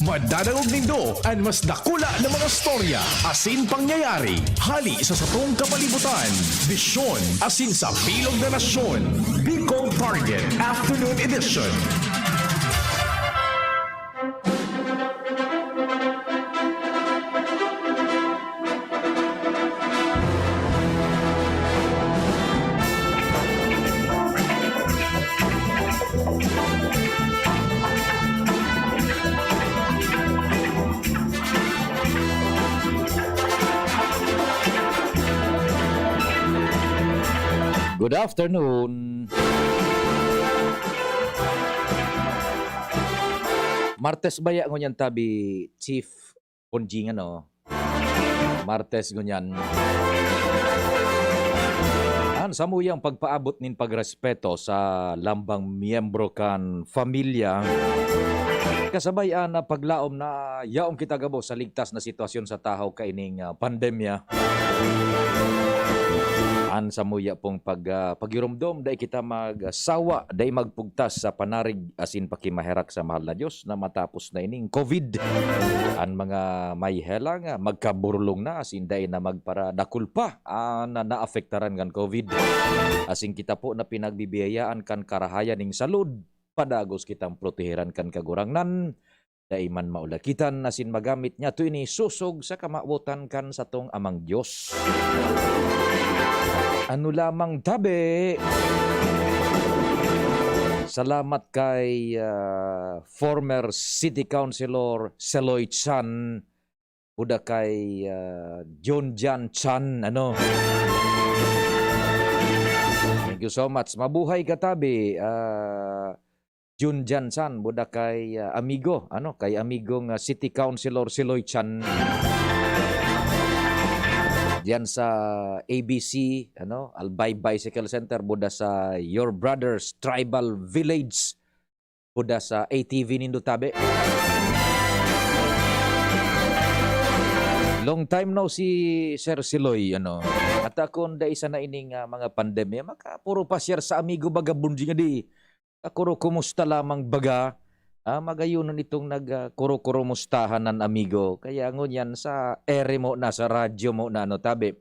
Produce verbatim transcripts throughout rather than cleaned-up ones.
Madadangog nindo an mas dakula na mga storya asin pangyayari hali sa satong kapalibutan, bisyon asin sa bilog na nasyon. Bicol Target Afternoon Edition. Good afternoon. Martes baya ngunyan tabi, Chief Bonjing, ano? Martes ngunyan. An samuyang pagpaabot nin pagrespeto sa lambang miyembro kan pamilya, kasabay an paglaom na yaon kita gabos sa ligtas na sitwasyon sa tahaw kaining, ah, pandemya. An samuya pong pag, ah, pagiromdom, dai kita magsawa, dai magpugtas sa panarig asin pakimaherak sa mahal na Dios na matapos na ining COVID. An mga may helang, ah, magkaburulong na asin dai na magparadakul pa an naapektaran kan COVID. Asin kita po na pinagbibiyayaan kan karahayan ning salud, padagos kitang proteheran kan Kagurangnan, dai man maulakitan asin magamit niya to ini sosog sa kamawotan kan satong Amang Dios. Ano lamang tabi? Salamat kay, ah, former City Councilor Seloy Chan, buda kay, ah, John Jan Chan, ano? Thank you so much. Mabuhay ka, tabi. Ah, Jun Jansan, buda kay, ah, amigo, ano, kay amigong, ah, City Councilor Siloy Chan. Diyan sa A B C, ano, Albay Bicycle Center, buda sa Your Brother's Tribal Village, buda sa A T V nindo tabi. Long time no see, Sir Siloy, ano. At akon, dai sana ining, ah, mga pandemya, maka puro pa-share sa amigo, vagabunding, di kakuro-kumusta lamang baga, ah, magayonon itong nag, ah, kuro-kurumustahan nan amigo. Kaya ngunyan sa ere mo na, sa radyo mo na, ano, tabi.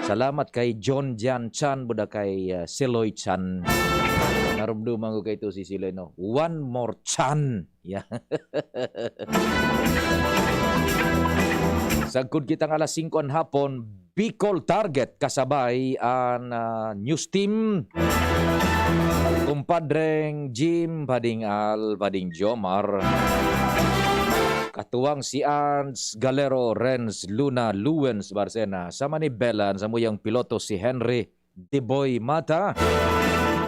Salamat kay John Jan Chan, buda kay, ah, Siloy Chan. Narumduman ko kay to si Siloy, no? One more Chan. Yeah. Sagkod kitang alas singko an hapon, Bicol Target kasabay an, ah, news team. Kumpadreng Jim, Pading Al, Pading Jomar. Katuwang si Ans Galero, Renz Luna, Luwens Barcena. Sa Manibelan, samuyang piloto si Henry Diboy Mata.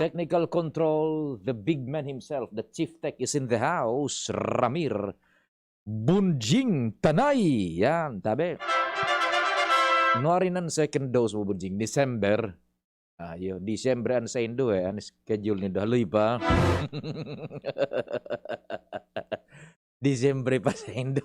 Technical control, the big man himself, the chief tech is in the house, Ramir Bunjing Tanay. Yan, tabi. Nuari nan second dose mo, Bunjing? December. Ah, yun. December an saindo eh. An schedule nindo. Haloy pa. Disyembre pa saindo.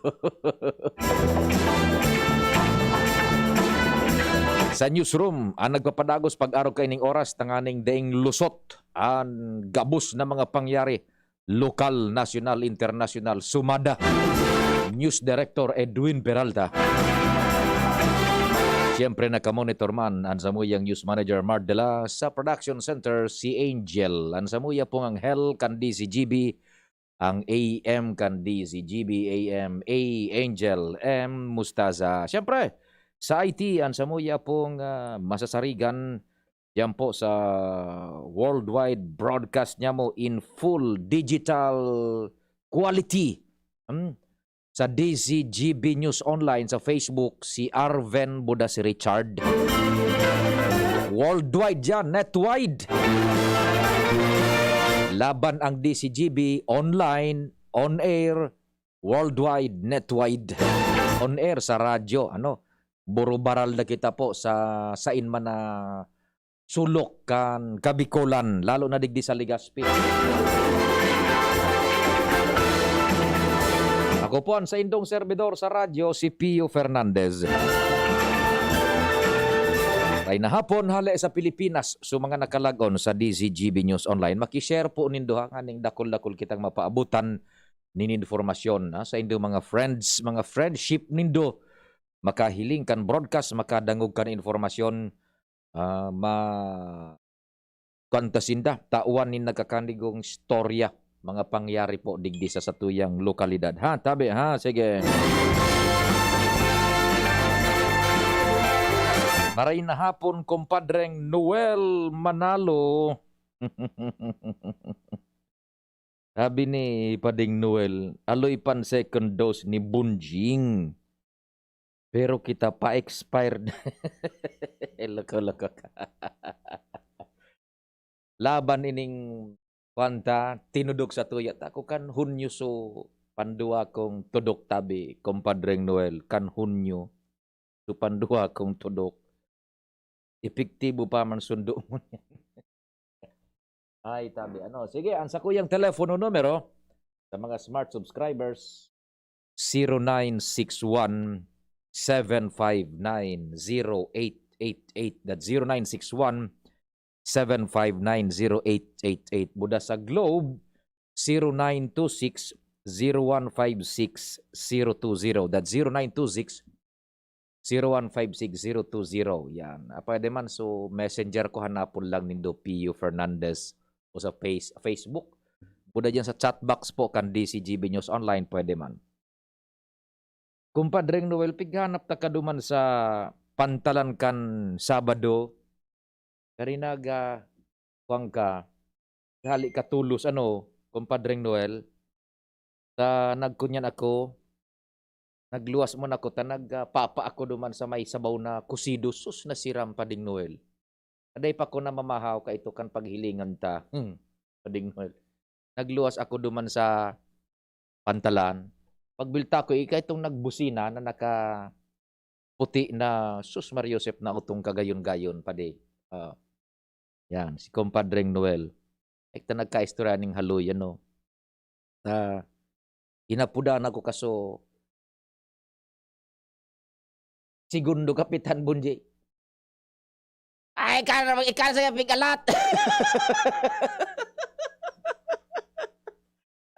Sa newsroom, ang nagpapadagos pag-arog kaining oras tanganing daing lusot an gabos na mga pangyari, lokal, nasyonal, internasyonal, sumada. News Director Edwin Peralta. Siyempre, nakamonitor man ang samuyang news manager, Mardela, sa production center, si Angel. Ang samuya pong anghel kan D C G B, ang A M kan D C G B A M A, Angel M Mustaza. Siyempre, sa I T, ang samuya pong, ah, masasarigan, yan po sa worldwide broadcast niya mo in full digital quality. Hmm? Sa D C G B News Online sa Facebook, si Arven Buda si Richard. Worldwide yan, netwide. Laban ang D C G B online, on air, worldwide, netwide. On air sa radyo, ano, burubaral na kita po sa sain man na sulok kan Kabikolan, lalo na digdi sa Legazpi. Ako po ang saindong serbidor sa radyo, si Pio Fernandez. Kay na hapon, hale sa Pilipinas, sa mga nakalagon sa D Z G B News Online, makishare po nindo ha, nganing dakul-dakul kitang mapaabutan nin informasyon, ah, sa indo mga friends, mga friendship nindo, makahiling kan broadcast, makadangog kan informasyon, ah, ma-, kuwan ta sinda, tawan nin nagkakanigong istorya, mga pangyayari po digdi sa satuyang lokalidad. Ha, tabi, ha? Sige. Maray na hapon, kumpadreng Noel Manalo. Sabi ni Pading Noel, "Aloy pan second dose ni Bunjing. Pero kita pa-expired." Loko-loko ka. Laban ining, kuwan ta, tinudok sa tuya ta. Ako kan Hunyo so pandua kong tudok tabi, Kumpadreng Noel, kan Hunyo so pandua kong tudok. Epektibo pa man sundo mo niyan. Ay, tabi. Ano? Sige, ang sakuyang telepono numero sa mga smart subscribers, zero nine six one, seven five nine, zero eight eight eight. That's zero nine six one, seven five nine, zero eight eight eight. Buda sa Globe, zero nine two six, zero one five six, zero two zero. That's zero nine two six, zero one five six zero two zero. Yan. Ah, pwede man. So, messenger ko, hanapon lang nindo Pio Fernandez o sa face-, Facebook. Buda dyan sa chat box po kan D C G B News Online, pwede man. Kumpadreng Noel, pighanap ta ka duman sa pantalan kan Sabado. Kari naga, kuwan ka, hali ka tulos, ano, Kumpadreng Noel. Ta nagkunyan ako, nagluwas man ako, ta nagpapa ako duman sa may sabaw na kusido. Sus, nasiram, Pading Noel. Aday pa ko namamahaw ka ito kan paghilingan ta. Hmm, Pading Noel. Nagluwas ako duman sa pantalan. Pagbilta ko, ika itong nagbusina na nakaputi na, sus, Maria Josep, na utong kagayon-gayon, padi. Ah, yan, si Kumpadreng Noel. Ay, ta nagkaistorya ning haloy, ano. Ta, inapudan ako kaso, segundo kapitan, Bunji. Ay, ikaw na, ikaw sa pig-alat.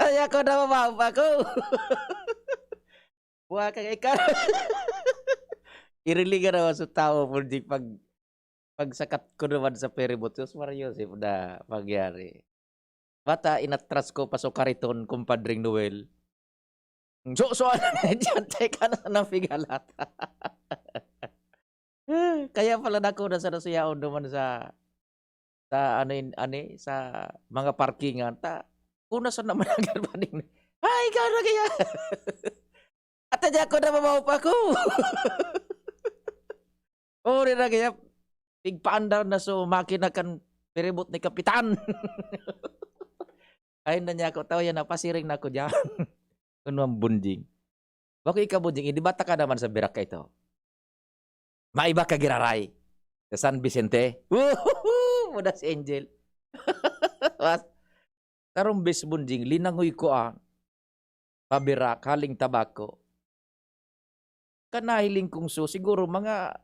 Ay, ako na mababa ko. Buha ka, ikaw. Irilingan naman sa tao, Bunji, pag, pagsakat ko naman sa ferry boat, Diyos, Maria Josep, na pangyari. Bata, inatras ko pa so kariton, Kumpadring Noel. So, so, ano na dyan? Teka na, napigalat. Kaya pala dako na sa nasuyaon naman sa, sa ano yun, ano eh, sa mga parkingan. Ta, kuna sa naman agad pa din. Ay, ikaw na kaya. Ata di ako na mamaw pa ko. Uri na kaya, pigpaandar na so makina kan piribot ni Kapitan. Ayun na niya ako, tao yan, napasiring na ako dyan. Kunwang Bunjing. Bako ikaw, Bunjing, eh, di ba taka naman sa Birak ka ito? Maiba ka giraray. Sa San Vicente. Woohoo! Muna si Angel. Mas, karong bes, Bunjing, linangoy ko, ah. Pabirak, haling Tabaco. Kanahiling kong so, siguro mga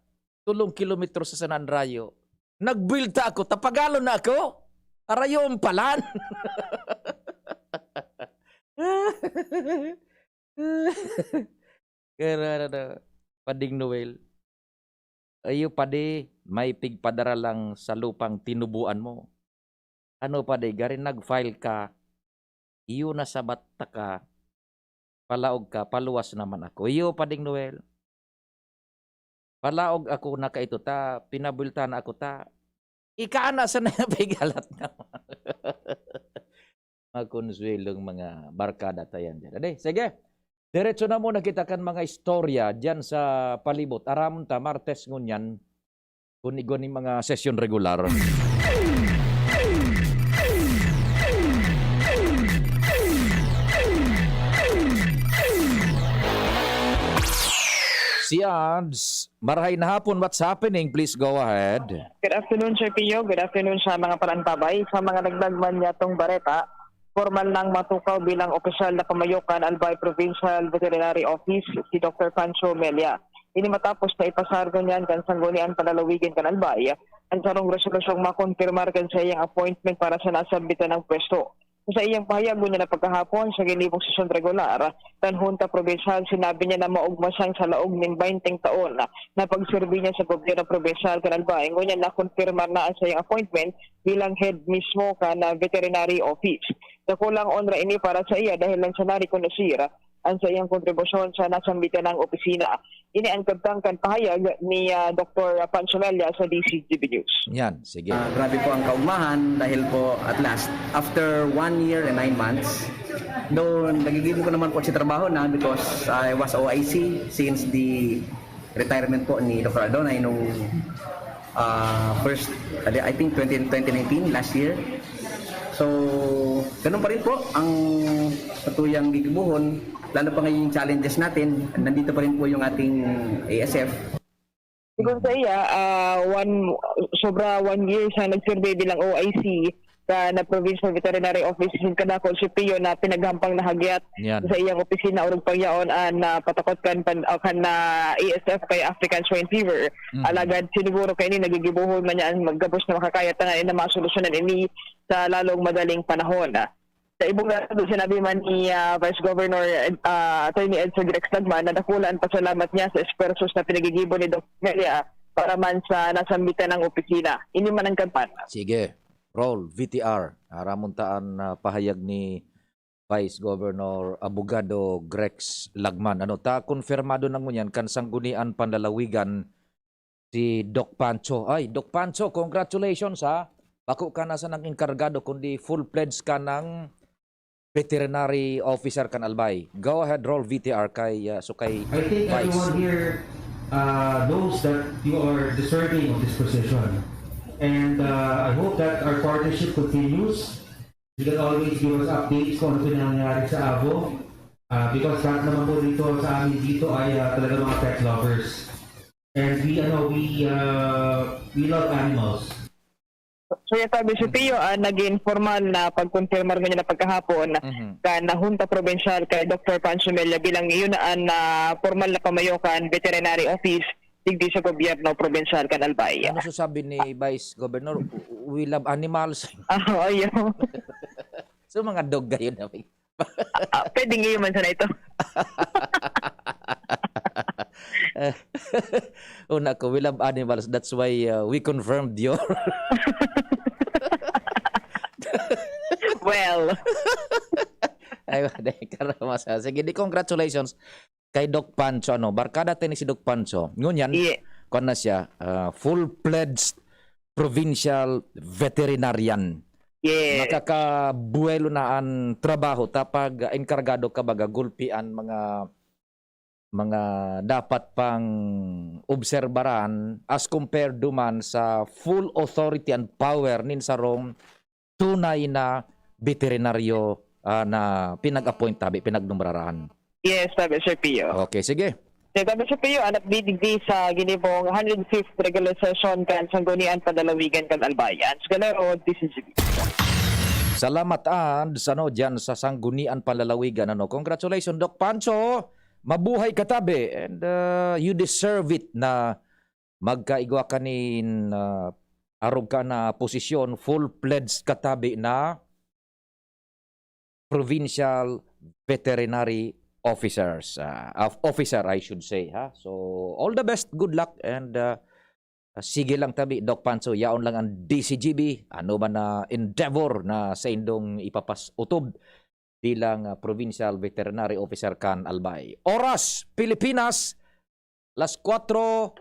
tulong kilometro sa San Andrayo. Nagbuwelta ako, tapagalon na ako. Arayon palan. Kaya na, na, na, Pading Noel. Ayo, padi, may pigpadara lang sa lupang tinubuan mo. Ano, padi, gari nag-file ka, iyo na sabat taka, palaog ka, paluwas naman ako. Iyo, Pading Noel. Palaog ako na kaito ta, pinabulta na ako ta. Ika na sa napigalat naman. Mga konsuelong mga barkada tayan dyan. Ade, sige. Diretso na muna kita kan mga istorya dyan sa palibot. Aramon ta, Martes ngunyan, kun igwa ni mga sesyon regular. Si Ads, marahay na hapon. What's happening? Please go ahead. Good afternoon, Sir Pio. Good afternoon sa mga palantabay. Sa mga nagnagman niyatong bareta, formal nang matukaw bilang opisyal na kamayokan Albay Provincial Veterinary Office si Doctor Pancho Melia. Ini matapos na ipasar ngunyan kan Sangguniang Panlalawigan kan Albay an sarong resolusyong makonfirmar kan saiyang appointment para sa nasambitan nang pwesto. Sa iyang pahayag ngunyan na pagkahapon sa ginibong sesyon regular kan Hunta Probinsyal, sinabi niya na maogma siyang sa laog nin bainteng taon na pagserbi niya sa gobyerno probinsyal kan Albay, ngunyan na konfirmar na ang saiyang appointment bilang head mismo kan, ah, veterinary office. Dakulang onra ini para sa iya dahil lang siya narekonosir ang saiyang kontribusyon sa nasambitan ng opisina. Ini ang kabtang kan pahayag ni, ah, Doktor Pancho Mella sa D C G B News. Yan, sige. Ah, grabe po ang kaugmahan dahil po at last, after one year and nine months, though nagigibo ko naman po sa trabaho na because I was O I C since the retirement po ni Doktor Aldonay nung, ah, first, I think twenty, twenty nineteen, last year. So, ganun pa rin po ang satuyang gigibuhon, lalo pa ngayon yung challenges natin, nandito pa rin po yung ating A S F. Sigon saiya, ah, one, sobra one year siya nagserbi bilang O I C kan Provincial Veterinary Office, asin kadakul siya piyo na pinaghampang na hagyat Yan. sa iyang opisina, orog pangyaon an, ah, patakot kan pan-, ah, kan, ah, A S F kay African Swine Fever. Mhm. Alagad siniguro kaini nagigibohon man niya an gabos na makakaya tanganing na masolusyonan ini sa lalong madaling panahon. Sa ibong nasod, sinabi man ni, ah, Vice Governor, ah, Attorney Edson Grex Lagman na dakula an pasalamat niya sa esfuerzos na pinagigibo ni Doc Melia para man sa nasambitan ng opisina. Ini man ang kabtang. Sige. Roll, V T R. Aramon ta an, ah, pahayag ni Vice Governor Abogado Grex Lagman. Ano, ta, konfirmado na ngunyan kan Sanggunian Panlalawigan si Doc Pancho. Ay, Doc Pancho, congratulations, ha. Bako ka na sanang enkargado, kundi full-fledged ka ng veterinary officer kan Albay. Go ahead, roll V T R kay, ah, so kay I think Vice. Everyone here, uh, knows that you are deserving of this position. And, uh, I hope that our partnership continues. You can always give us updates kung ano pinangyayari sa avo. Uh, because lahat naman po dito sa amin dito ay, uh, talaga mga pet lovers. And we, ano, we, uh, we love animals. So, yan sabi si Pio, ah, naging formal na pagkonfirmar ngunyan na pagkahapon Mhm. kan Hunta Probinsyal kay Doktor Pancho Mella bilang iyo na an, ah, formal na pamayo kan Veterinary Office digdi sa gobyerno probinsyal kan Albay. Ano sasabi ni Vice Governor? "We love animals." Ah, oo, yun. So, mga dog kayo na, eh. Ah, ah, pwedeng iyo man sana ito. Eh, una ko, we love animals. That's why, uh, we confirmed your Well. Ay, wala, karama sa. Sige, di, congratulations kay Doc Pancho, ano, barkada ta ni si Doc Pancho. Ngunyan, Yeah. kuwan na siya, ah, full-fledged provincial veterinarian. Yeah. Makakabuwelo na an trabaho ta pag, ah, enkargado ka baga gulpi an mga, mga dapat pang obserbaran as compared duman sa full authority and power nin sarong tunay na veterinaryo, ah, na pinag-appoint tabi, pinagnombrarahan. Yes, tabi, Sir Pio. Okay, sige. Yes, tabi, Sir Pio, an update digdi sa ginibong hundred fifth regular session kan Sanggunian Panlalawigan kan Albay. Ans Galero, D C G B. Salamat, Ans, ano, dyan sa Sanggunian Panlalawigan, ano. Congratulations, Doc Pancho. Mabuhay ka tabi, and, uh, you deserve it na magkaigwa ka nin, ah, arog ka na posisyon, full-fledged ka tabi na provincial veterinary officers, ah, of-, officer, I should say, ha. So, all the best, good luck, and, ah, sige lang tabi, Doc Pancho, yaon lang an D C G B, ano man na endeavor na saindong ipapas-utob bilang, ah, provincial veterinary officer kan Albay. Oras, Pilipinas, las kwatro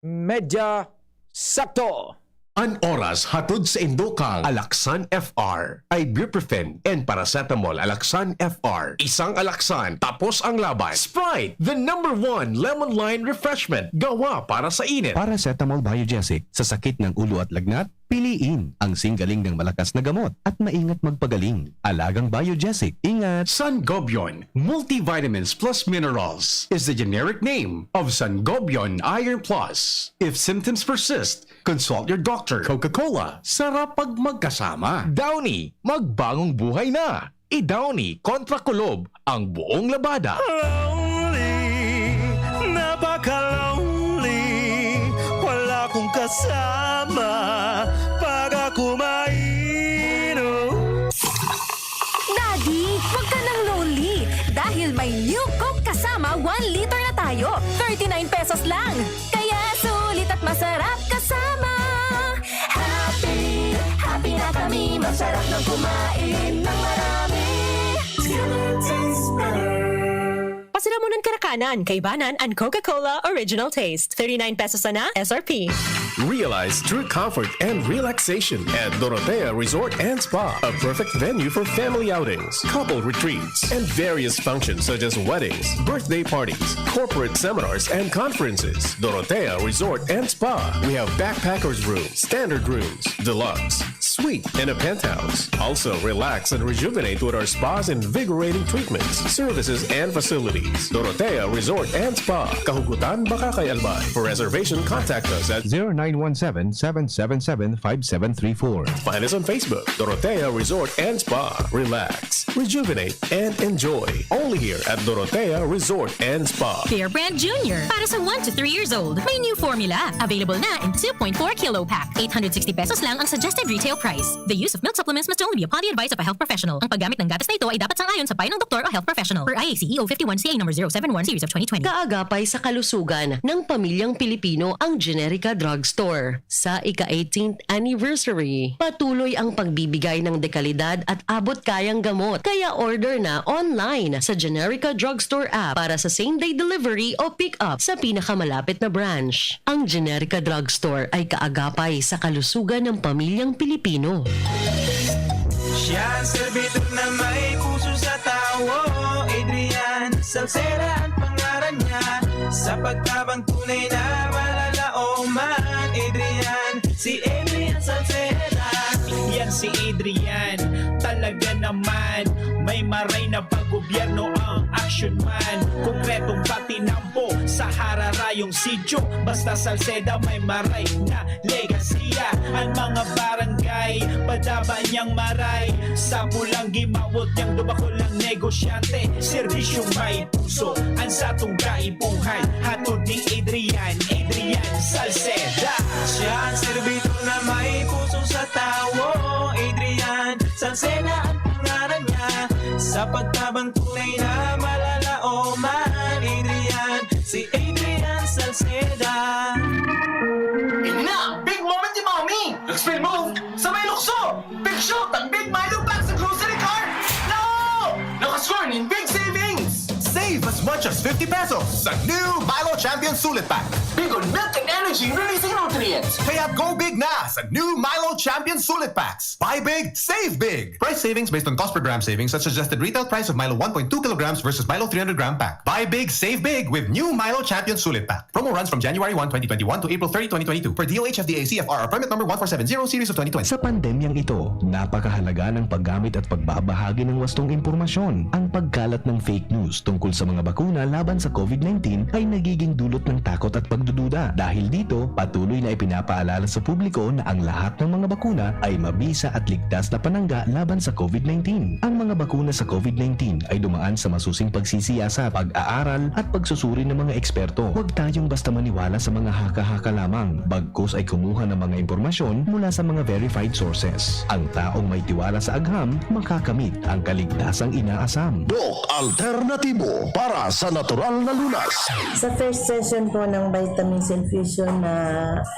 medya sakto. An oras hatod saindo kan Alaxan F R, ibuprofen and paracetamol. Alaxan F R, isang Alaxan, tapos ang laban. Sprite, the number one lemon lime refreshment, gawa para sa init. Paracetamol Biogesic, sa sakit ng ulo at lagnat, piliin ang singgaling ng malakas na gamot at maingat magpagaling. Alagang Biogesic, ingat! Sangobion Multivitamins Plus Minerals is the generic name of Sangobion Iron Plus. If symptoms persist, consult your doctor. Coca-Cola, sarap pag magkasama. Downy, magbagong buhay na. I-Downy kontra kulob ang buong labada. Lonely, napaka-lonely. Wala kong kasama pag ako mainom. Huwag ka nang lonely dahil may New Coke kasama one liter na tayo. Thirty-nine pesos lang. Kaya sulit at masarap kasama. Happy, happy na kami. Masarap ng kumain ng marami. Sweet and better. Pasiramunan Karakanan, Kaibanan and Coca-Cola Original Taste. Thirty-nine pesos sana, S R P. Realize true comfort and relaxation at Dorotea Resort and Spa, a perfect venue for family outings, couple retreats, and various functions such as weddings, birthday parties, corporate seminars, and conferences. Dorotea Resort and Spa. We have backpackers room, standard rooms, deluxe, suite, and a penthouse. Also, relax and rejuvenate with our spas, invigorating treatments, services, and facilities. Dorotea Resort and Spa, Kahugutan, Bacacay, Albay. For reservation, contact us at zero nine one seven, seven seven seven, five seven three four. Find us on Facebook, Dorotea Resort and Spa. Relax, rejuvenate, and enjoy. Only here at Dorotea Resort and Spa. Bear Brand Junior, para sa one to three years old. May new formula. Available na in two point four kilo pack, eight hundred sixty pesos lang ang suggested retail price. The use of milk supplements must only be upon the advice of a health professional. Ang paggamit ng gatas na ito ay dapat sang-ayon sa payo ng doktor o health professional. Per I A C E O fifty-one C A number zero seven one series of twenty twenty. Kaagapay sa kalusugan ng pamilyang Pilipino ang Generica Drugstore. Sa ika-eighteenth anniversary, patuloy ang pagbibigay ng dekalidad at abot-kayang gamot. Kaya order na online sa Generica Drugstore app para sa same-day delivery o pick-up sa pinakamalapit na branch. Ang Generica Drugstore ay kaagapay sa kalusugan ng pamilyang Pilipino. Siya ang serbidor na may puso sa tawo. Adrian Salceda ang pangalan niya. Sa pagtabang tunay na malalaoman. Adrian, si Adrian Salceda. Yan si Adrian, talaga naman. May maray na paggobyerno ang action man. Konkretong patinampo sa hararayong sityo. Basta Salceda may maray na legasiya. Ang mga barangay, padaba niyang maray. Sa pulang gimawot niyang dumakol ng negosyante. Serbisyong may puso, ang satong kaipuhan. Hatod ni Adrian, Adrian Salceda. Siya ang serbidor na may puso sa tawo. Adrian Salceda ang pangalan niya. Sa pagtabang tunay na malalaoman. Adrian, si Adrian Salceda. Ina! Big moment ni Mommy! Nag-spin move! Sa may lukso! Big shoot ang Big Milo Pack sa grocery cart! No! Nakascore nin big savings! Save as much as fifty pesos sa new Milo Champion Sulit Pack. Big on milk and energy releasing nutrients. Kaya go big na sa new Milo Champion Sulit Packs. Buy big, save big. Price savings based on cost per gram savings at suggested retail price of Milo one point two kilograms versus Milo three hundred gram pack. Buy big, save big with new Milo Champion Sulit Pack. Promo runs from January one, twenty twenty-one to April thirty, twenty twenty-two, per D O H F D A C F R or permit number one four seven zero series of twenty twenty. Sa pandemyang ito, napakahalaga ng paggamit at pagbabahagi ng wastong impormasyon. Ang pagkalat ng fake news tungkol sa mga bakuna laban sa COVID nineteen ay nagiging dulot ng takot at pagdududa. Dahil dito, patuloy na ipinapaalala sa publiko na ang lahat ng mga bakuna ay mabisa at ligtas na panangga laban sa COVID nineteen. Ang mga bakuna sa COVID nineteen ay dumaan sa masusing pagsisiyasat, pag-aaral, at pagsusuri ng mga eksperto. Huwag tayong basta maniwala sa mga haka-haka lamang, bagkus ay kumuha ng mga impormasyon mula sa mga verified sources. Ang taong may tiwala sa agham, makakamit ang kaligtasang inaasam. Doc Alternatibo para sa natural na lunas. Sa first session po ng vitamins infusion na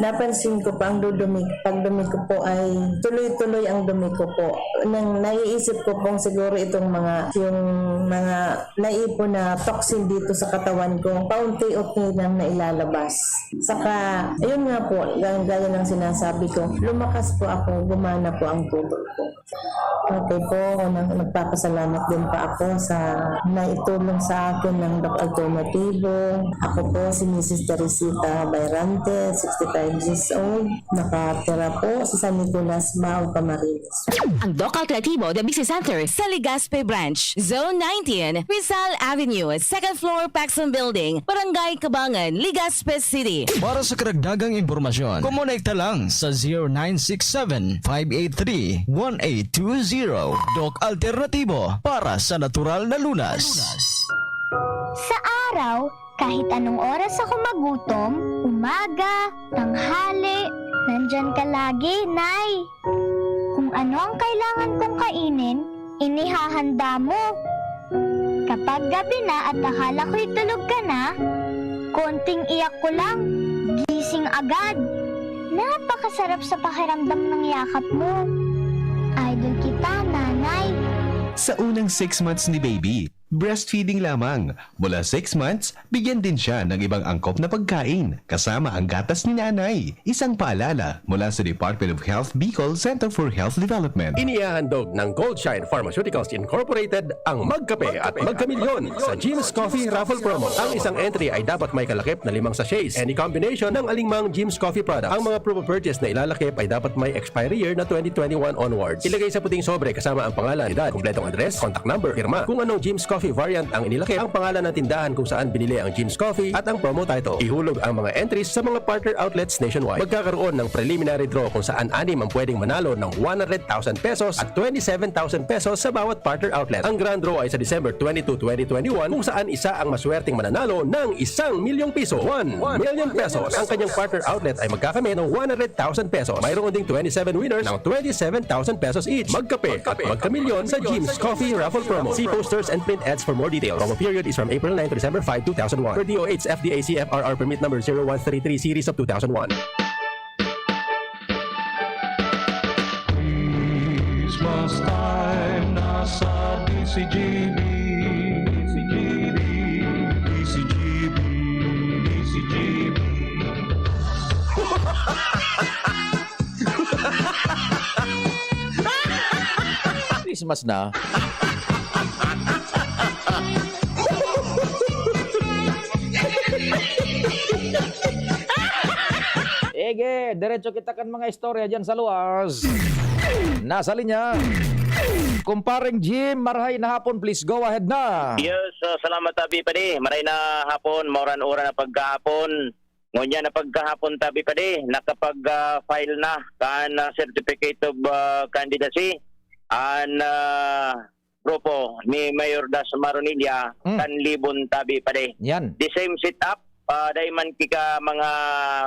napansin ko po ang dudumi, pagdumi ko po ay tuloy-tuloy ang dumi ko po. Nang naiisip ko pong siguro itong mga, yung mga naipon na toxin dito sa katawan ko, paunti-unti lang nailalabas. Saka, ayun nga po, gaya, gaya ng sinasabi ko, lumakas po ako, gumana po ang tubo ko. Okay po, unang nagpapasalamat din pa ako sa naitulong sa akin ng Doc Alternativo. Ako po si Missus Teresita Bayrante, sixty-five years old. Nakatira po sa San Nicolas, Mao, Camarines. Ang Doc Alternativo The Busy Center sa Legazpi Branch, Zone nineteen, Rizal Avenue, second floor, Paxson Building, Barangay Cabangan, Legazpi City. Para sa karagdagang impormasyon, kumonekta lang sa zero nine six seven, five eight three, one eight two zero. Doc Alternativo para sa natural na lunas. Sa araw, kahit anong oras ako magutom, umaga, tanghali, nandyan ka lagi, Nay. Kung ano ang kailangan kong kainin, Inihahanda mo. Kapag gabi na at akala ko'y tulog ka na, konting iyak ko lang, gising agad. Napakasarap sa pakiramdam ng yakap mo. Idol kita, nanay. Sa unang six months ni baby, breastfeeding lamang. Mula six months, bigyan din siya ng ibang angkop na pagkain, kasama ang gatas ni nanay. Isang paalala mula sa Department of Health Bicol Center for Health Development. Inihahandog ng Goldshine Pharmaceuticals Incorporated ang Magkape at Magkamilyon sa Jim's Coffee Raffle Promo. Ang isang entry ay dapat may kalakip na limang sachets. Any combination ng alingmang Jim's Coffee product. Ang mga promo purchase na ilalakip ay dapat may expiry year na twenty twenty-one onwards. Ilagay sa puting sobre kasama ang pangalan, edad, kompletong address, contact number, pirma. Kung anong Jim's Coffee variant ang inilakip, ang pangalan ng tindahan kung saan binili ang Jim's Coffee at ang promo title. Ihulog ang mga entries sa mga partner outlets nationwide. Magkakaroon ng preliminary draw kung saan anim ang pwedeng manalo ng one hundred thousand pesos at twenty-seven thousand pesos sa bawat partner outlet. Ang grand draw ay sa December twenty-two, twenty twenty-one, kung saan isa ang maswerteng mananalo ng isang milyong piso, one million pesos. Ang kanyang partner outlet ay magkakamit ng one hundred thousand pesos. Mayroon ding twenty-seven winners ng twenty-seven thousand pesos each. Magkape at magkamilyon sa Jim's Coffee Raffle Promo. See posters and print ads for more details. Promo period is from April nine to December five, two thousand one. Per D O H F D A C F R R permit number zero one three three series of two thousand one. Christmas time na sa D C G B. D C G B, D C G B, D C G B. Christmas na. Ege, diretso kita kan mga istorya dyan sa luwas. Nasa linya, Kumpareng Jim, marahay na hapon, please go ahead na. Yes, uh, salamat tabi padi. Maray na hapon, mauran-uran na pagkahapon. Ngunyan na pagkahapon tabi padi, nakapag-file na kan uh, certificate of uh, candidacy an uh, grupo ni Mayor Das Maronilla Mm. kan Libon tabi padi. Yan. The same setup, uh, dai man kika mga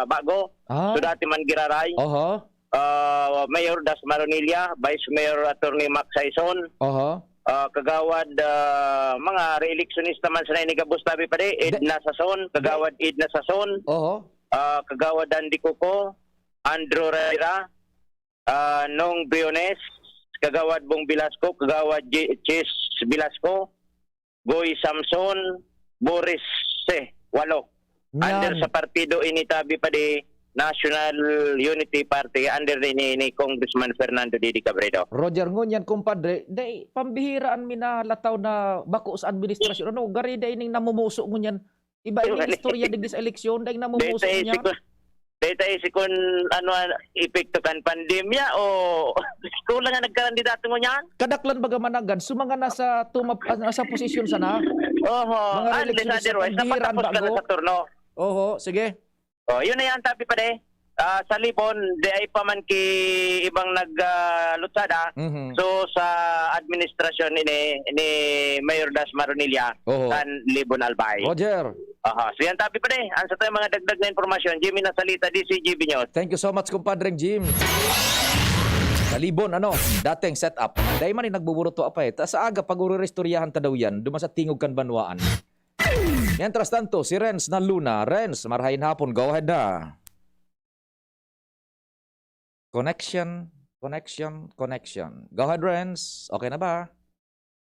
bago, Ah, so dati man giraray. oho, uh, Mayor Das Maronilla, Vice Mayor Attorney Mac Saison, oho, uh, Kagawad uh, mga re-electionista man sana ini gabos tabi padi, Edna Sason, Kagawad Edna Sason, oho. uh, Kagawad Andy Coco, Andrew Rivera, uh, Nong Briones, Kagawad Bong Velasco, Kagawad J- Chis Velasco, Goy Samson, Boris C. Walo. Under Yan. Sa partido ini tabi padi National Unity Party under ni, ni, ni Congressman Fernando Didi Cabredo. Roger, ngunyan, kumpadre, dai, pambihira an minalataw na bako sa administrasyon. Ano, gari dai ning namumuso ngunyan. Iba Pero ini gani- istorya digdi sa eleksyon, dai namumuso Data isi ngunyan. ko, data isi kun ano ang epekto kan pandemya o kulang ang nagkakandidato ngunyan? Kadaklan baga mananggad, so mga nasa tumab, ah, nasa posisyon sana. Oho, Mga unless re-electionista, otherwise, pambihira an napatapos ka na bago. Sa turno. Oho, sige. Oh, yun na yan, tapi pa de. Ah, sa Libon, di ay pa man ki ibang nag ah, lutsada. Mhm. So, sa administrasyon ni, ni Mayor Das Maronilla, Oho. kan Libon Albay. Roger, Aha, so yan tapi pa de. Ang sa tayo mga dagdag na impormasyon, Jimmy Nasalita, D C G B News. thank you so much, kumpadreng Jim. Sa Libon, ano, dating setup. Dai man yung nagbuburuto apa eh. Ta sa aga, pag-ururistoryahan ta daw yan, duma sa tingog kan banwaan. Mientras tanto, si Renz na Luna. Renz, marahay na hapon. Go ahead na. Connection, connection, connection. Go ahead, Renz. Okay na ba?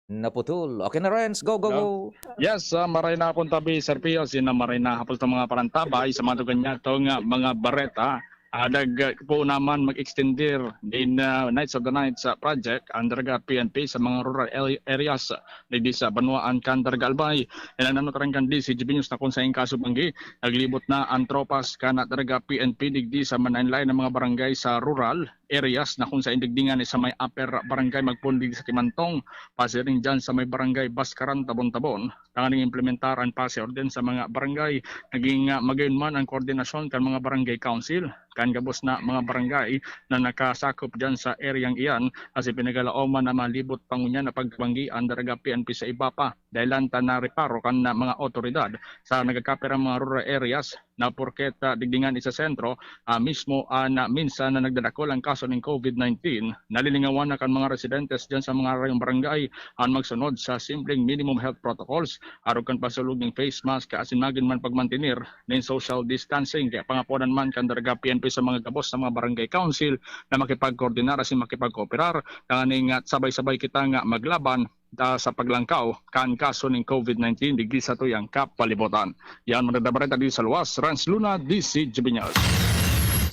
Naputol. Okay na, Renz. Go, go, Hello? Go. Yes, uh, maray na hapon tabi, Sir Pio. Sina maray na hapon sa mga parantabay, sa mga tugan niya, itong uh, mga bareta. Uh, nag uh, po naman mag-extender din uh, Knights of the Night sa project, ang Daraga P N P sa mga rural area- areas, uh, digdi sa Banwaan kan Daraga Albay. Ilan naman karang kan D C G B News na kung sa kaso banggi, naglibot na ang tropas kan Daraga P N P digdi sa manlain-lain na mga barangay sa rural areas na kung sa indigdingan sa may Upper Barangay Magpundig sa Kimantong, pasiring dyan sa may Barangay Baskaran, Tabon-Tabon. Tanganing implementar ang pase orden sa mga barangay. Naging uh, magayon man ang koordinasyon kan mga barangay council, kan gabos na mga barangay na nakasakop dyan sa eryang iyan, as in pinagalaoman na malibot pangunyan na pagbanggi ang Daraga P N P sa iba pa. Dahil lang ta na reparo kan na mga otoridad sa nagkakapirang mga rural areas, na porket, ah, digdi ngani sa sentro, ah, mismo an, ah, minsan na nagdadakul an kaso nin COVID nineteen, nalilingawan na kan mga residentes diyan sa mga harayong barangay an magsunod sa simpleng minimum health protocols, arog kan pagsulog nin face mask asin magin man pagmantener nin social distancing. Kaya pangaponan man kan Daraga P N P sa mga gabos na mga barangay council na makipagkoordinar asin makipagkooperar, tanganing sabay-sabay kita nga maglaban, ah, sa paglangkaw kan kaso nin COVID nineteen digdi sa tuyang kapalibutan. Yan, mga bareta di sa luwas, Renz Luna, D C G B News.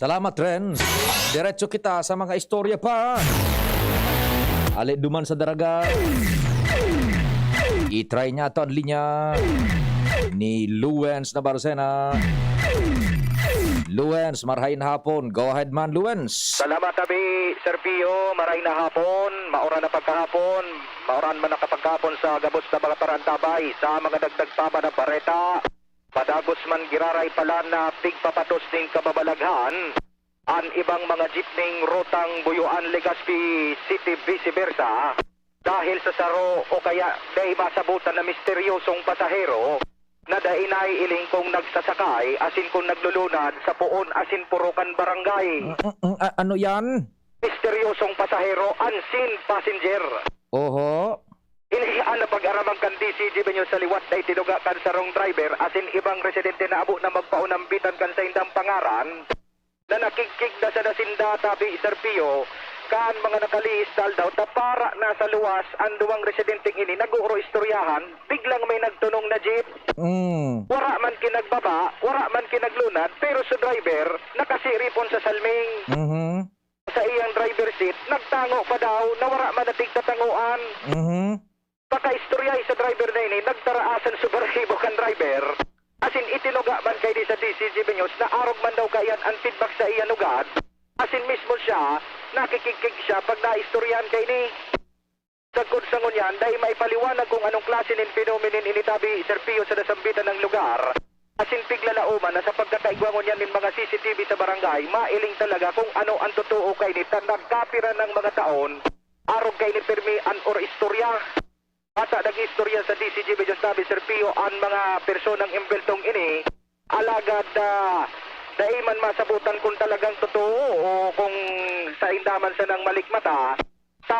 Salamat, Renz. Diretso kita sa mga istorya pa. Ali duman sa Daraga. I-try niya to ang linya ni Luens Nabarcena. Luens, marhay na hapon. Go ahead man, Luens. Salamat, abi, Sir Pio. Maray na hapon, maura na pagkahapon, mauran man na kapagkahapon sa gabos na mga tarantabay, sa mga dagdag pa man na bareta. Padagos man giraray palan na pigpapatos ning kababalaghan an ibang mga jeep ning rutang Buyoan, Legazpi City, vice versa. Dahil sa saro o kaya dai masabutan na misteryosong pasahero na dai naiiling kung nagsasakay asin kung naglulunad sa poon asin poro kan barangay. Mm, mm, a- ano yan? Misteryosong pasahero, unseen passenger. Oho. Ini an napag-araman kan D C G B News sa liwat na itinuga kan sarong driver asin ibang residente na abo na magpaunambitan kan saindang pangaran, na nakigkig na sana sinda, tabi, Sir Pio, kan mga nakalihis na aldaw ta para na sa luwas an duwang residenteng ini nag-ooro-istoryahan, biglang may nagtunong na jeep. Mm. Wara man kinagbaba, wara man kinaglunad, pero su driver nakasiripon sa salming. Mhm. Sa iyang driver seat, nagtango pa daw na wara man natigtatangoan. Mhm. Pakaistoryahi sa driver na ini, nagtaraasan su balahibo kan driver. Asin itinuga man kaini sa D C G B News na arog man daw kaiyan an feedback sa iya nugad. Asin mismo siya, nakikigkig siya pag naistoryahan kaini. Sagkod sa ngunyan, dai maipaliwanag kung anong klase nin phenomenon ini, tabi, Sir Pio, sa nasambitan na lugar. Asin piglalaoman na sa pagkakaigwa ngunyan nin mga C C T V sa barangay, mailing talaga kung ano an totoo kaini ta nagkapira nang mga taon, arog kaini pirmi an or-istorya. Ata nag-istorya sa D C G B News, tabi, Sir Pio, an mga personang embeltong ini, alagad, ah, dai man masabutan kung talagang totoo o kung sainda man sanang malikmata. Sa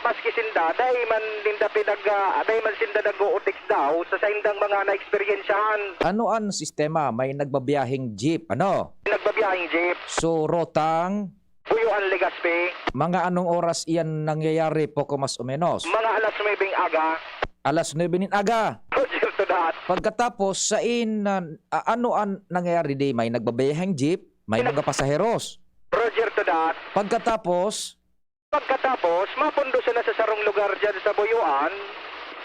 maski sinda, dai man ninda pinag-, ah, dai man sinda nag-uutik daw sa saindang mga naeksperyensyahan. Ano an sistema? May nagbabiyaheng jeep, ano? Nagbabiyaheng jeep, So, rotang, Buyoan, Legazpi. Mga anong oras iyan nangyayari, poko mas o menos? Mga alas nuwebeng aga. Alas nuebe nin aga. Roger to that. Pagkatapos, sain na, a- ano an nangyayari di? May nagbabiyaheng jeep, may mga pasaheros. Roger to that. Pagkatapos, Pagkatapos, mapundo sila sa sarong lugar dyan sa Buyoan.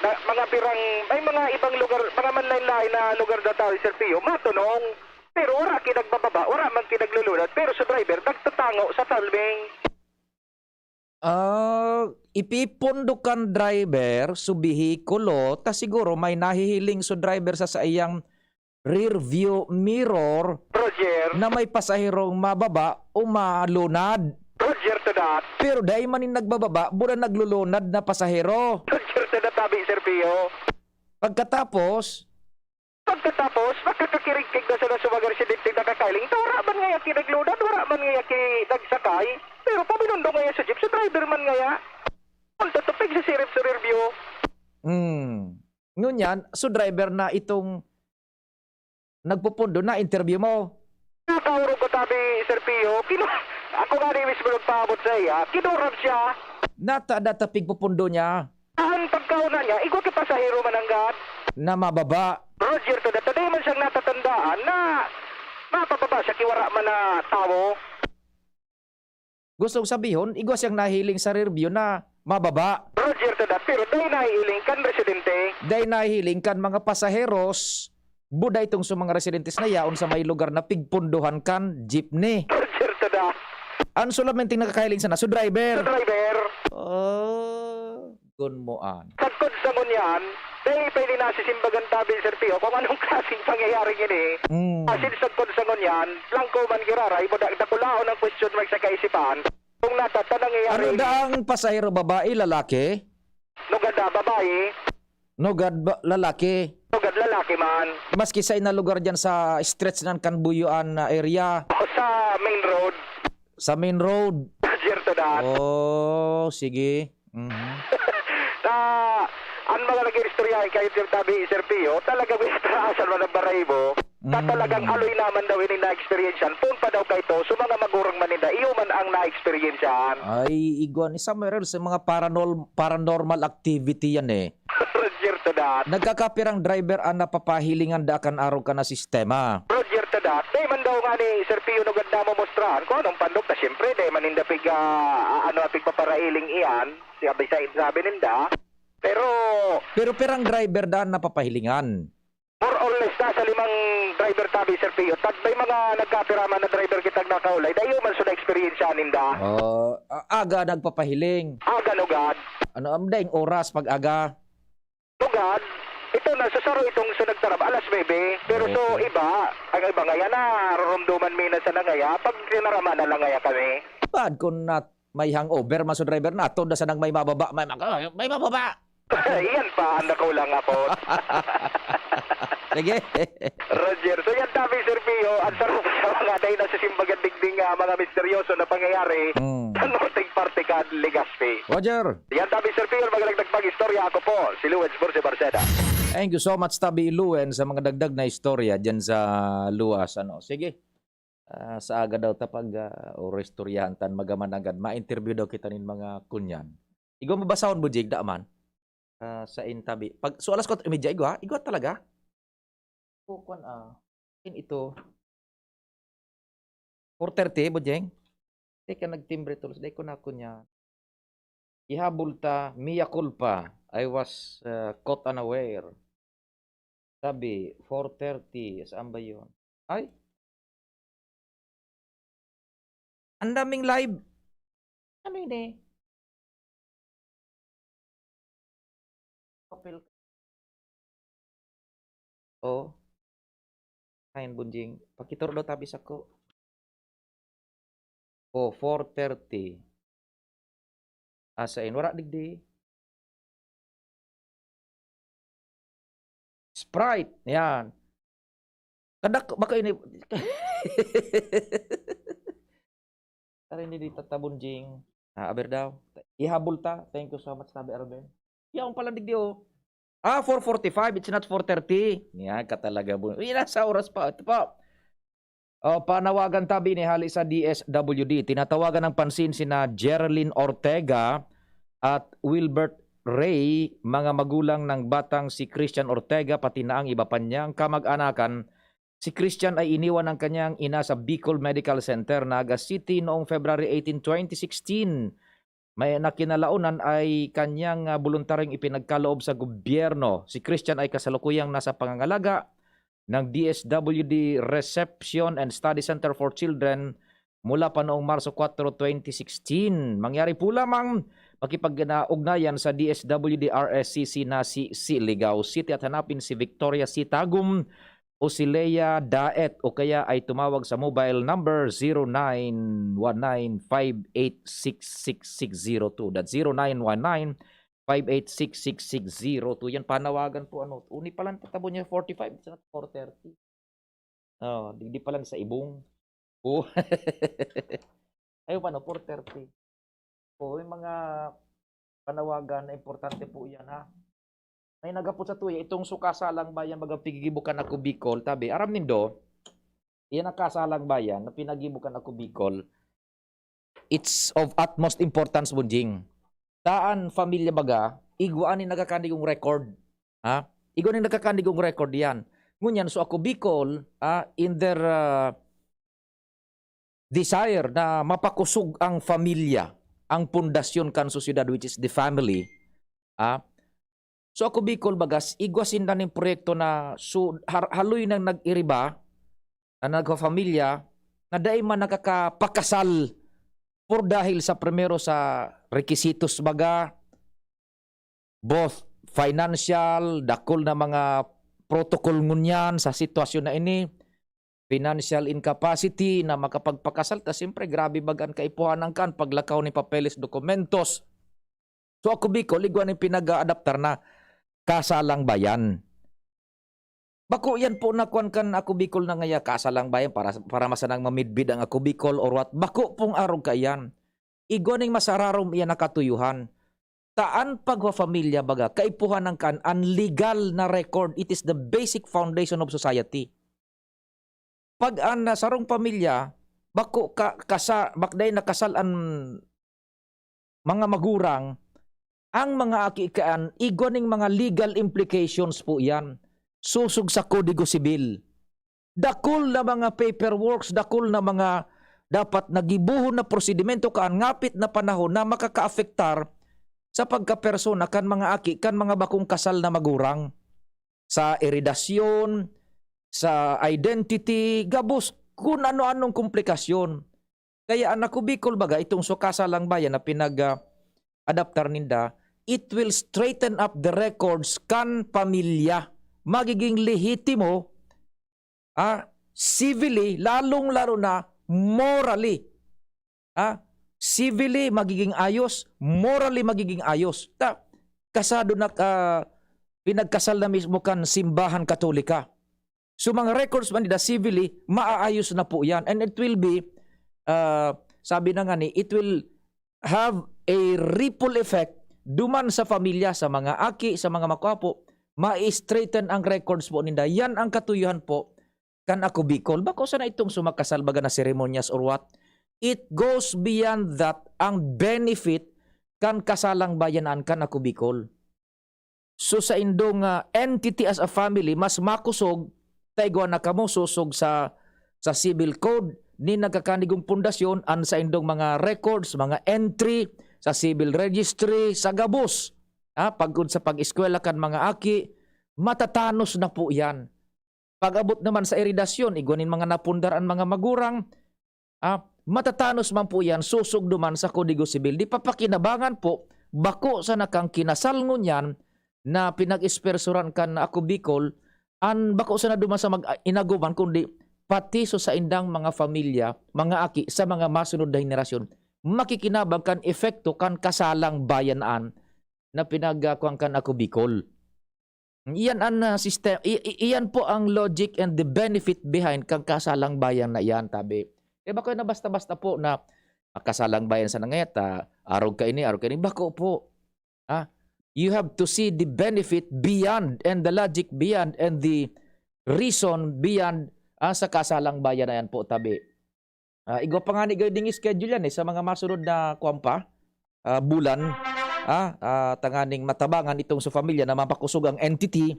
Na, mga pirang, may mga ibang lugar, mga manlain-lain na lugar na tao, Sir Pio, matunong. Pero wala kinagbababa, wala man kinaglulunad, pero sa driver, nagtatango sa talming. ah, ipipundo kan driver so behikulo, ta siguro may nahihiling so driver sa saiyang rear view mirror Roger, na may pasahirong mababa o malunad. Roger to that. Pero dai man nin nagbababa, buda naglulunad na pasahero. Roger to that, tabi, Sir Pio. Pagkatapos, Pagkatapos, nakakakirigkig na sila sa mga residente nakakailing. Ta wala man ngaya kinaglunad, wala man ngaya kinagsakay. Pero pabinundo ngaya sa jeep, sa driver man ngaya. Ang tatupig sa sirip sa rear view. hmm, ngunyan, so driver na itong nagpupundo na interview mo. Nakaurog ko, tabi, Sir Pio. Kino, ako nga ni mismo nagpaabot sa iya. Kinurab siya. Nata data pigpupundo niya. Ang pagkauna niya, igwa ki pasahero mananggad. Na mababa. Roger to that. Taday man siyang natatandaan na mapababa siya kiwara man na tawo. Gustong sabihon, igwa siyang nahiling sa rear view na mababa. Roger to that. Pero dai nahihiling kan residente. Dai nahihiling kan mga pasaheros. Buda itong sa mga residentes na yaon sa may lugar na pigpunduhan kan jeepney. Roger to that. Ang solamente nakakahiling sana, so driver. Sa driver. Oh, gunmoan. Sagkod sa ngunyan, dai pa ini nasisimbagan, tabi, Sir Pio, kung anong klaseng pangyayari ini. Mm. Asin sagkod sa ngunyan, langko man giraray, mo da- dakulaon ang question mark sa kaisipan. Kung nata ta nangyayari Ano ini. Da ang pasahero, babae, lalaki? Nugad na, babae. Nugad ba, lalaki? Tugad lalaki man. Maski sa ina lugar dyan sa stretch ng Kanbuyoan na area. O sa main road. Sa main road. Roger to that. Oh, sige. Mhm. Na, ang mga nag-iistoryahan kayo, Sir Tabi, Sir Pio, talagang may kataasan man ang barahibo. Na Mm. talagang aloy naman daw ini na-experiencean. Poon pa daw kaito, so mga magurang man ninda, iyo man ang na-experiencean. Ay, igwa ni Samuel, sa mga paranol-, paranormal activity yan eh. Roger to that. Nagkakapirang driver ang napapahilingan da kan arog ka na sistema. Roger to that. Di man daw nga ni Sir Pio nugad na mamustrahan kung anong pandok na siyempre, di man ninda pig, ah, ano, pigpaparailing iyan. Sabi sa sabi ninda. Pero Pero pirang driver daan napapahilingan. More or less, nasa limang driver tabi, Sir Pio. Tag may mga nagkapiraman na driver kitang nakaulay. Dayo man so na-experience ninda. Oh, a-, aga nagpapahiling. Aga nugad. Ano, am, daing oras pag aga? Nugad. Ito na, so saro itong so nagtarab, alas nuebe. Pero so Okay. iba, ang iba ngaya na, rurumduman mi na sa nangaya, pag tinaraman na lang ngaya kami. Bad kung nat-, may hangover man so driver na, ato na sanang may mababa, may mag-, "Ay, may mababa!" Iyan pa ang nakulang, Apot. Sige. Roger. So, yan tabi, Sir Pio. Ang sarap sa mga dahil na sa simbagan digding, ah, mga misteryoso na pangyayari Mm. sa Norteng Parte kan Legazpi. Roger. Yan tabi, Sir Pio. Magandang pag-istorya. Ako po, si Luwens Borse Barceda. Thank you so much, Tabi Luen, sa mga dagdag na istorya dyan sa luwas. Ano? Sige. Ah, sa aga daw ta pag, ah, o istoryahan tan magaman agad, ma-interview daw kita nin mga kunyan. Igwa mo basahon, Bujig, da man? Ah, sa intabi. Pag, so, alas kwatro y media, igwa? Igwa talaga? O, kwan, ah, in ito. Four thirty, Bujing? Teka, nagtimbre tulos. Dai ko na kunyan. Ihabol ta, mea culpa. I was, ah, caught unaware. Sabi, four thirty. Saan ba yun? Ay! Ang daming live. Ano yun eh? Papel. Oh. Kain, Bunjing. Pakituro daw tabi sako. Oh, four thirty. Asa in? Wala digdi. Sprite. Yan. Kadak, baka ini. Tara, hindi di tatabon, Jing. Ah, aber daw. Ihabol ta. Thank you so much, Tabi Arben. Yaon pala digdi, oh. Ah, four forty-five. It's not four thirty. Yan ka talaga, bu-, uy, nasa oras pa. Ito pa. Oh, panawagan tabi ni hali sa D S W D. Tinatawagan ng pansin sina Jerilyn Ortega at Wilbert Ray, mga magulang ng batang si Christian Ortega, pati na ang iba pa niyang kamag-anakan. Si Christian ay iniwan ng kanyang ina sa Bicol Medical Center, Naga City, noong February eighteen, twenty sixteen. May nakinalaonan ay kanyang, ah, boluntaryong ipinagkaloob sa gobyerno. Si Christian ay kasalukuyang nasa pangangalaga ng D S W D Reception and Study Center for Children mula pa noong Marso kwatro, twenty sixteen. Mangyari po lamang makipag-ugnayan sa D S W D R S C C na si Siligao City at hanapin si Victoria C. Tagum o si Lea Daet o kaya ay tumawag sa mobile number zero nine one nine five eight six six six zero two. That's zero nine one nine five eight six six six zero two. Yan, panawagan po, ano, uni pa lang tatabo niya, forty-five, it's not four thirty. Oh, di, di pa lang sa ibong. Oh. Ayun pa, no, four thirty. Oh, yung mga panawagan na importante po yan, ha. May naghapot sa tuya, itong sukasalang bayan, baga pigigibukan ako Bicol, tabi, aram nindo, yan ang kasalang bayan na pinagibukan ako Bicol. It's of utmost importance, Bunjing. Taan, pamilya baga, igwa ni nagkakanigong record. Ha? Igwa ni nagkakanigong record yan. Ngunyan, so ako Bicol, ah, in their, ah, desire na mapakusog ang pamilya, ang pundasyon kan sosyedad, which is the family. Ah, so ako Bicol, bagas, igwa sinda ning proyekto na so, har-, haloy nang nag-iriba, na nagpapamilya, na dai man nakakapakasal por dahil sa primero sa requisitos baga, both financial, dakul na mga protocol ngunyan sa sitwasyon na ini, financial incapacity na makapagpakasal, ta siyempre grabe baga an kaipuhan kan paglakaw ni papeles, dokumentos. So ako Bicol, igwa ning pinag-aadaptar na kasalang bayan. Bako yan po na kwan kan Ako Bicol na ngaya, kasalang bayan para, para masanang mamidbid ang Ako Bicol or what. Bako pong arog kaiyan. Igwa ning masararom iyan na katuyuhan. Ta an pagpapamilya, baga, kaipuhan ang kan, an legal na record. It is the basic foundation of society. Pag an, ah, sarong pamilya, bako ka, kasa-, bakday nakasal an mga magurang, ang mga aki kaan, igwa ning mga legal implications po iyan. Susog sa Kodigo Sibil. Dakul na mga paperworks, dakul na mga dapat na gibohon na prosedimento kaan ngapit na panahon na makakaapektar sa pagkapersona kan mga aki kan mga bakong kasal na magurang, sa eredasyon, sa identity, gabos kun ano-anong komplikasyon. Kaya an Ako Bicol, baga, itong sa kasalang bayan na pinag, ah, adaptar ninda, it will straighten up the records kan pamilya. Magiging lehitimo, ah, civilly, lalong-lalo na morally. Ah, civilly magiging ayos, morally magiging ayos. Ta, kasado na, ah, pinagkasal na mismo kan Simbahan Katolika. So, mga records man nila civilly, maaayos na po yan. And it will be, ah, sabi na nga ni, it will have a ripple effect duman sa pamilya, sa mga aki, sa mga makwapo, ma-straighten ang records po ninda. Yan ang katuyuhan po kan Ako Bicol. Bako sana itong sumakasal baga na seremonyas or what. It goes beyond that ang benefit kan kasalang bayanan kan Ako Bicol. So, sa indong, ah, entity as a family, mas makusog, ta igwa na kamo susog sa, sa civil code, ni nagkakanigong pundasyon, an sa indong mga records, mga entry, sa civil registry, sa gabos. Ah, pagkod sa pag-eskwela kan mga aki, matatanos na po yan. Pag-abot naman sa eredasyon, igwa nin mga napundar an mga magurang, ah, matatanos man po yan, susog duman sa Kodigo Sibil. Di papakinabangan po, bako sana kan kinasal ngunyan na pinag-espersuran kan Ako Bicol, an bako sana duman sa mag-, inagoman, kundi pati so saindang mga pamilya, mga aki, sa mga masunod na henerasyon, makikinabang kan epekto kan kasalang bayan an na pinag-, ah, kuwan kan Ako Bicol. Iyan an, ah, sistem-, i-, i-, iyan po ang logic and the benefit behind kan kasalang bayan na iyan, tabi. Eh, bako na basta-basta po na, ah, kasalang bayan sa nangeta, arog kaini, arog kaini. Bako po. Ah, you have to see the benefit beyond and the logic beyond and the reason beyond, ah, sa kasalang bayan na yan po, tabi. Ah, igwa pa nga ni gayod ding schedule yan eh, sa mga masunod na, kuwan pa, ah, bulan, ah, ah, tanganing matabangan itong sa pamilya na mapakusog ang entity,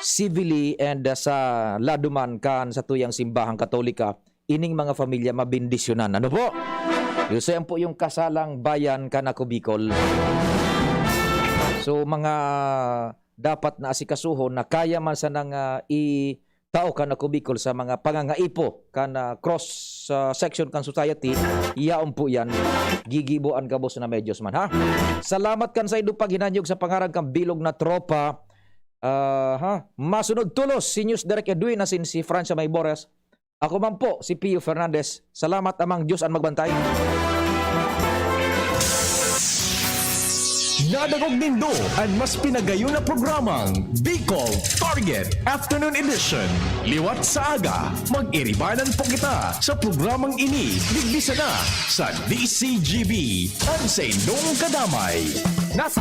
civilly and, ah, sa lado man kan sa tuyang simbahang Katolika, ining mga pamilya mabendisyonan. Ano po? Yun, so yan po yung kasalang bayan kan Ako Bicol. So, mga dapat na asikasuhon na kaya man sanang, ah, i-, tao kan Ako Bicol sa mga pangangaipo kan, ah, cross, ah, section kan society, yaon po yan. Gigibo an gabos na medyos man, ha? Salamat kan saindo paghinanyog sa pangaran kan bilog na tropa. Ah, ha? Masunod tulos, si News Direk Edwin asin si Francia Maybores. Ako man po, si Pio Fernandez. Salamat, Amang Diyos an magbantay. Nadangog nindo an mas pinagayon na programang Bicol Target Afternoon Edition. Liwat sa aga, mag-iribanan po kita sa programang ini. Digdi sana sa D C G B, an saindong kadamay. Nasa